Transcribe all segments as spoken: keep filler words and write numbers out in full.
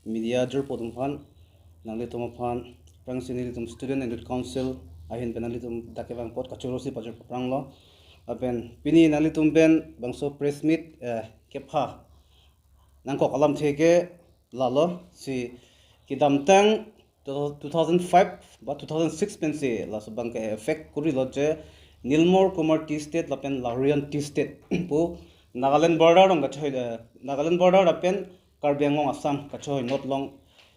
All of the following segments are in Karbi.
media jirpo atum aphan, nanglitum aphan, aphrangsi nelitum Student and Youth Council ahin pen nanglitum dak kevang apot kachoro si pajir paprang lo. Lapen pini nanglitum pen bangso press meet, eh, kepha nangkok alamthe ke lalo, si kedamtang two thousand five ba two thousand six pensi laso abang ke effect kori lo je Nilmor Kumar Tea Estate lapen Lahorijan Tea Estate pu Nagaland border along kachoi, eh, Nagaland border lapen Karbi Anglong Assam kachoi not along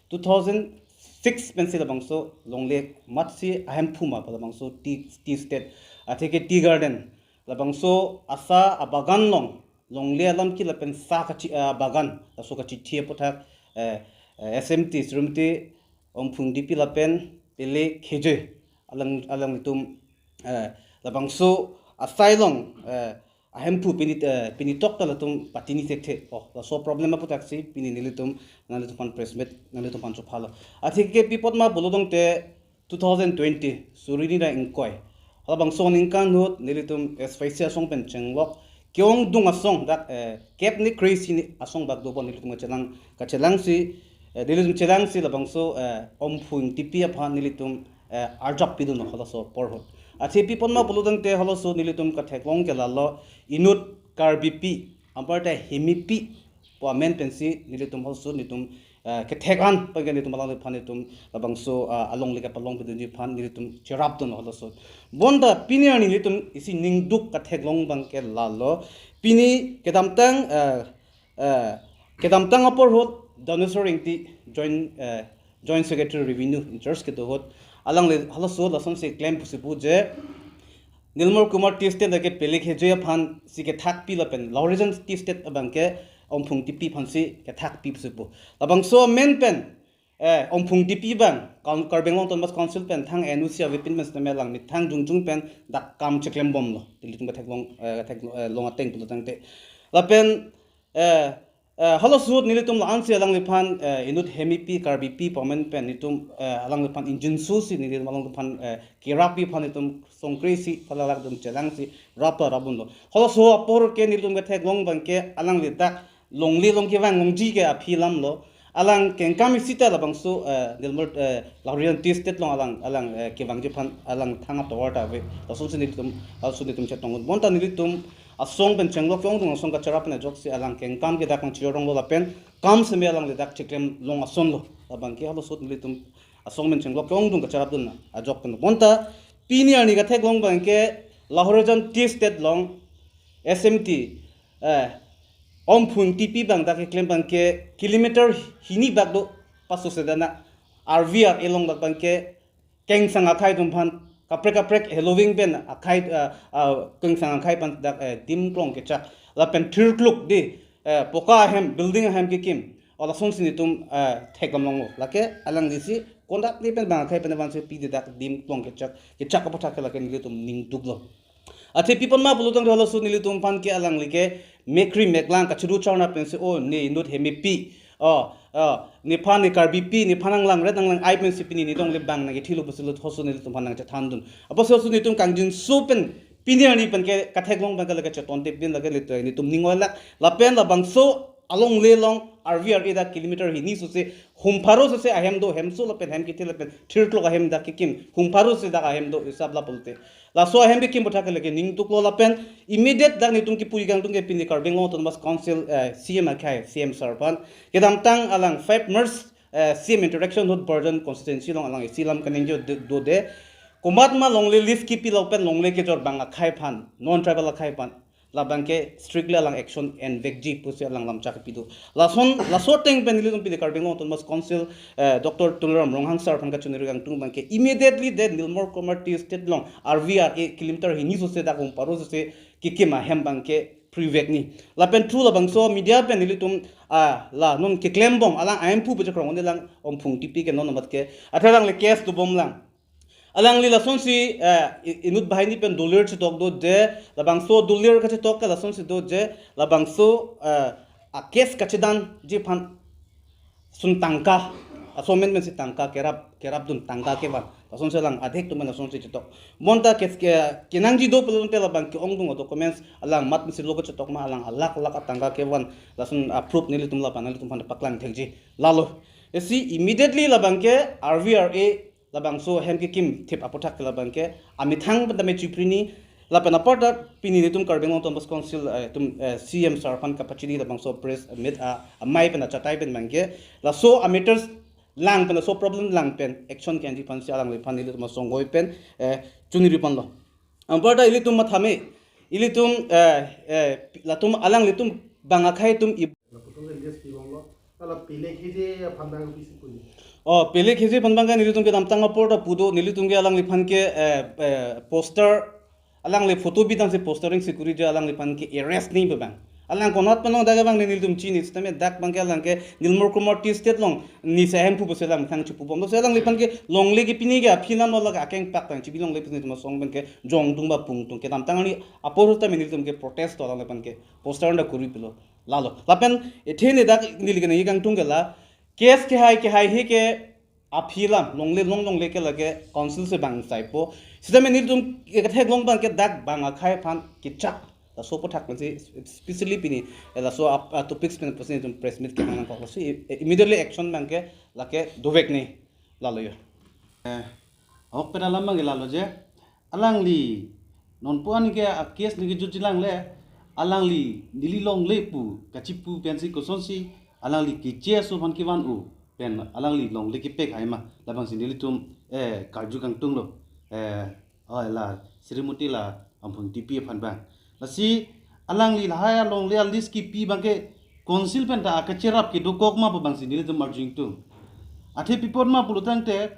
two thousand six pensi labangso longle amatsi ahemphu ma pa labangso tea, tea estate, atheke tea garden, labangso asa abagan along longle alam ke lapen sa kachi, ah, bagan, laso kachithi aputhak, eh, eh, S M T, Srimati Omphung Tepi lapen Pele Khejoi alang, alanglitum, eh, labangso asai along, eh, ahemphu pini, eh, pini tok ta latum patini thekthe. Oh, laso problem aputhaksi pini nelitum, nanglitum aphan press meet, nanglitum aphan chopha lo. Atheke pi apot ma pulo tangte two thousand twenty, suri hini ra ingkoi, halabangso aningkan ahut nelitum S Y C asong pen chenglok ke-ongdung asong dak, eh, kep ni kre-isi ni asong bak do pu nelitum kachelang, kachelangsi, eh, nelitum chelangsi labangso, eh, Omphung Tepi aphan nelitum, eh, arjap pidun halaso apor ahut. Athe pi apot ma pulo tangte halaso nelitum katheklong ke lalo, inut Karbipi, anparta Hemipi pu amen pensi nelitum halaso nelitum, eh, kethek an pen ke nelitum alangliphan nelitum labangso, ah, alongle kapalong pidunji aphan nelitum cherapdun halaso. Bonta pini arni nelitum isi ningduk katheklong abang ke lalo. Pini kedamtang, eh, eh, kedamtang apor ahut Dhaneswar Engti Joint, eh, Joint Secretary Revenue in charge kedo ahut alangli halaso lasonsi klem pusi pu je Nilmor Kumar Tea Estate lake Pele Khejoi aphansi kethakpi lapen Lahorijan Tea Estate abang ke Omphung Tepi aphansi kethakpi pusi pu. Labangso amen pen, eh, Omphung Tepi abang, Kaun-, Karbi Anglong Autonomous Council pen thang N O C avepin pen sitame alang methang jongjung pen dak kam cheklem bomlo. Nelitum katheklong, eh, kathek, eh, long ateng pulo tangte. Lapen, eh, eh, halaso ahut nelitum la-ansi alangliphan, eh, inut Hemipi, Karbipi pu amen pen nelitum, eh, alangliphan ingjinso si nelitum alangliphan, eh, kerappi aphan nelitum songkre-isi, kalalak dum chelangsi, rap ta rapdunlo. Halaso apor ke nelitum katheklong abang ke alangli dak longle along kevang longji ke aphi alam lo. Alang kengkam isi ta labangso, eh, Nilmor, eh, Lahorijan Tea Estate along alang, alang, eh, kevangji aphan alang thang atovar ta ave. Lasonsi nelitum, laso nelitum chetong. Bonta nelitum asong pen chenglok ke-ongdung asong kacherap pen ajoksi alang kengkam ke dak nangchironglo lapen kam seme alangli dak cheklem long ason lo. Labang ke halaso ahut nelitum asong pen chenglok ke-ongdung kacherapdun ajok pen. Bonta pini arni katheklong abang ke Lahorijan Tea Estate along S M T, eh, Omphung Tepi abang dak keklem abang ke kilometer hini bak do paso sedana R V R A along dak abang ke kengsang akhei atum aphan kaprek kaprek heloving pen akhei, ah, ah, kengsang akhei aphan dak, eh, dim klong kechak lapen thirkluk di, eh, poka ahem, building ahem kekim. O lasonsi nelitum, eh, thekdam longlo. Lake alanglisi konat ni pen bang akhei pen vansi pidi dak dim klong kechak, kechak aputhak ke lake nelitum ningduklo. Athe pi apot ma pulo tangte halaso nelitum aphan ke alangli ke mekri meklang kachuru charna pensi, o ne inut Hemipi, o, o, nephan ne Karbipi, nephan nanglang ret nanglang ai pensi pini ne longle abang nangkethilo pusi lo halaso nelitum aphan nangchethandun. Apotsi halaso nelitum kangjinso pen pini arni pen ke katheklong abang ke lake cheton tip din lake nelitum, nelitum ning oilak. Lapen labangso alongle along R V R A dak kilometer hini sose hum pharo sose ahem do, hemso lapen hem kethe lapen thirkluk ahem dak kekim, hum pharo sose dak ahem do, hisap lapulote. Laso ahem kekim aputhak ke lake ningduklo lapen immediate dak nelitum kipu ikang atum ke pini Karbi Anglong Autonomous Council, eh, C M akhei, C M sir aphan kedamtang alang five March, eh, C M interaction ahut Borjan constituency along alang isi alam kaningje do, do de. Komat ma longle lease kepilo pen longle kejor abang akhei aphan, non tribal akhei aphan, labang ke strictly alang action envekji pusi alang lamchak kepi do. Lason, laso ateng pen nelitum pini Karbi Anglong Autonomous Council, eh, Doctor Tuliram Ronghang sir aphan kachiningri kangtung abang ke immediately de Nilmor Kumar Tea Estate along R V R A kilometer hini sose dak hum pharo sose kekim ahem abang ke prevent ni. Lapen through labangso media pen nelitum, ah, la non keklem bom alang ahemphu pu chekrong ne lang Omphung Tepi ke non amat ke. Athe alangli case dobom lang. Alangli lasonsi, eh, i-, inut banghini pen dolir chetok do je, labangso dolir kachetok ke lasonsi do je, labangso, eh, a case kachedanji aphan sun tangka, asomen mensi tangka kerap, kerapdun tangka kevan. Lasonsi alang adhek atum lasonsi chetok. Bonta case ke, kenangji do pulote labang ke-ongdung a documents alang mat mensi lo kachetok ma alang alakh lakh atangka kevan. Lason a proof nelitum lapen nanglitum aphan paklang thekji. Lalo. Lasi immediately labangke R V R A labangso ahem kekim thip aputhak labangke amethang pen tame chiprini lapen aparta pini nelitum Karbi Anglong Autonomous Council, eh, tum, eh, C M sir aphan kapachini labangso press meet a amei pen achatai pen abangke laso amatters lang pen laso problem lang pen action ke-enji aphansi alangliphan nelitum asonghoi pen, eh, chuniri ponlo. Anparta ilitum mathame, ilitum, eh, eh, latum alanglitum bang akhei atum i- Lapuson ke list pibomlo. Ala pele keji aphan abang pisi puni. Oh, pele keji aphan abangke nelitum kedamtang aporta pu do, nelitum ke alangliphan ke, eh, eh, poster, alangli photo bidangsi postering si kuri je alangliphan ke arrest ni abang. Alang konat pen along dak abang nelitum chini sitame dak abangke alang ke Nilmur Kumar Tea Estate along ni se ahem pu pusi alang thang chipubomlo. Si alangliphan ke longle kepini ke aphi alam lo lake akeng pak tang chibi longle pusi nelitum asong pen ke jongdung ba pungtung kedamtang arni apor sitame nelitum ke protest do alangliphan ke poster anta kuri pilo. Lalo. Lapen ethe ne dak neli ke nangkangtung ke la case kehai kehai he ke aphi alam longle long longle ke lake council si bang saipo. Sitame nelitum ke ketheklong abangke dak bang akhei aphan kechak. Laso aputhak pensi specially pini, eh, laso ap-, ah, topics pen pusi nelitum press meet kehang nangkoklo si, eh, immediately action abangke lake dovek ni lalo yo. Eh, ahok pen alam abangke lalo je. Alangli nonpu an ke a case ni kejut jilang le, alangli neli longle pu kachipu pensi kosonsi alangli keche aso aphan kevan-o pen alangli longle kepek hai ma, labangsi nelitum, eh, karju kangtunglo. Eh, oh, la Srimoti la Amphong Ingtipi aphan abang. Lasi alangli lahai alongle a list kipi abangke council pen ta akacherap kedokok ma pu abangsi nelitum arju ingtung. Athe pi apot ma pulo tangte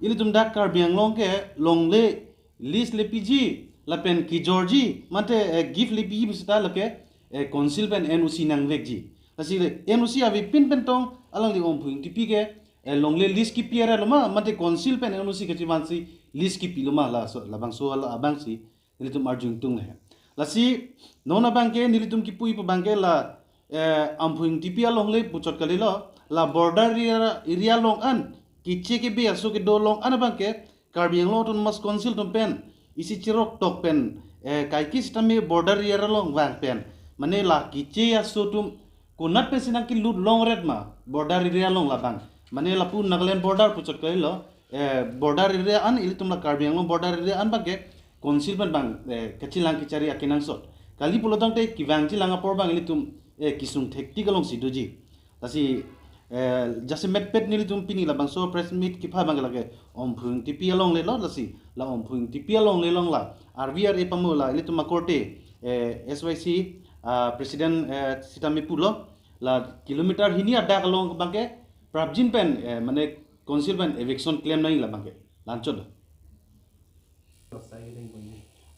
ilitum dak Karbi Anglong ke longle list le piji lapen kejorji mate, eh, gift le piji pusita lake, eh, council pen N O C nangvekji. Lasi le N O C avepin pen tong alangli Amphong Ingtipi ke, eh, longle list kipi arlo ma mate council pen N O C kachivansi list kipilo ma laso labangso ala abangsi nelitum arju ingtung le. Lasi non abangke nelitum kipu-i pu abangke la, eh, Amphong Ingtipi alongle puchot kalilo, la border area, area along an keche kebe aso kedo along an abangke Karbi Anglong Autonomous Council atum pen isi cherok tok pen, eh, kaike sitame border area along vang pen mane la keche aso atum konat pensi nangkelut longret ma border area along labang. Mane lapu Nagaland border puchot kalilo, eh, border area an ilitum la Karbi Anglong border area an abangke council pen abang, eh, kachelang kechari akenangsot. Kali pulo tangte kevangji lang apor abang ilitum, eh, kesung thektik alongsi doji. Lasi, eh, jasemet pet nelitum pini labangso press meet kepha abang lake Amphong Ingtipi alongle lo lasi la Amphong Ingtipi alongle along la R V R A pamo la ilitum akorte, eh, S Y C, ah, president, eh, sitame pulo la kilometer hini adak along abangke prapjin pen, eh, mane council pen eviction klem nangji labangke. La-anchot do.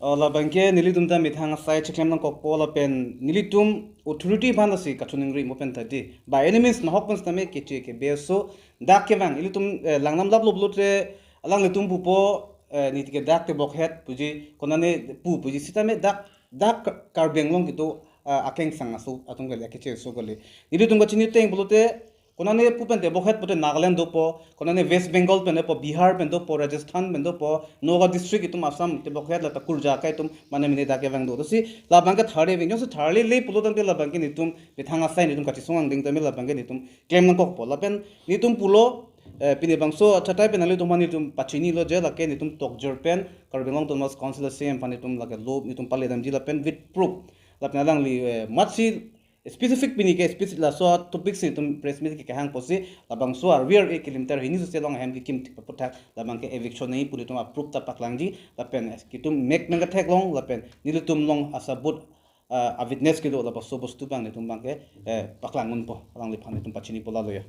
Oh, labangke nelitum ta methang asai cheklem nangkokpo lapen nelitum authority aphan lasi kachiningri mo pen ta di. By any means nahok pen sitame keche kebe aso dak kevang ilitum, eh, langnam laplo pulote alanglitum pupo, eh, neli ke dak tebokhet puji konane pu puji sitame dak dak Karbi Anglong kedo, eh, akengsang aso atum kali, akeche aso kali. Nelitum kachini ateng pulote konane pu pen tebokhet pute Nagaland dopo, konane West Bengal pen dopo, Bihar pen dopo, Rajasthan pen dopo, Nagaon district itum Assam tebokhet la ta kurja akai atum mane mene dak kevang do. Lasi labangke thare veng, jongsi thare le pulo tangte labangke nelitum methang asai nelitum kachisong angdeng tame labangke nelitum klem nangkokpo. Lapen nelitum pulo, eh, pini bangso achatai pen nanglitum aphan nelitum pachinilo je lake nelitum tokjor pen Karbi Anglong Autonomous Council C M aphan nelitum lake lo nelitum pale damji lapen with proof. Lapen alangli, eh, matsi specific pini ke specific laso topic si nelitum press meet ke kehang pusi labangso R V R A kilometer hini sose along ahem kekim thip aputhak labangke eviction nangji pu nelitum a proof ta paklangji lapen nelitum mek nangketheklong lapen nelitum along asabut, ah, a witness kedo labangso bostu abang nelitum abangke, eh, paklang unpo, alangliphan nelitum pachinipo lalo ya.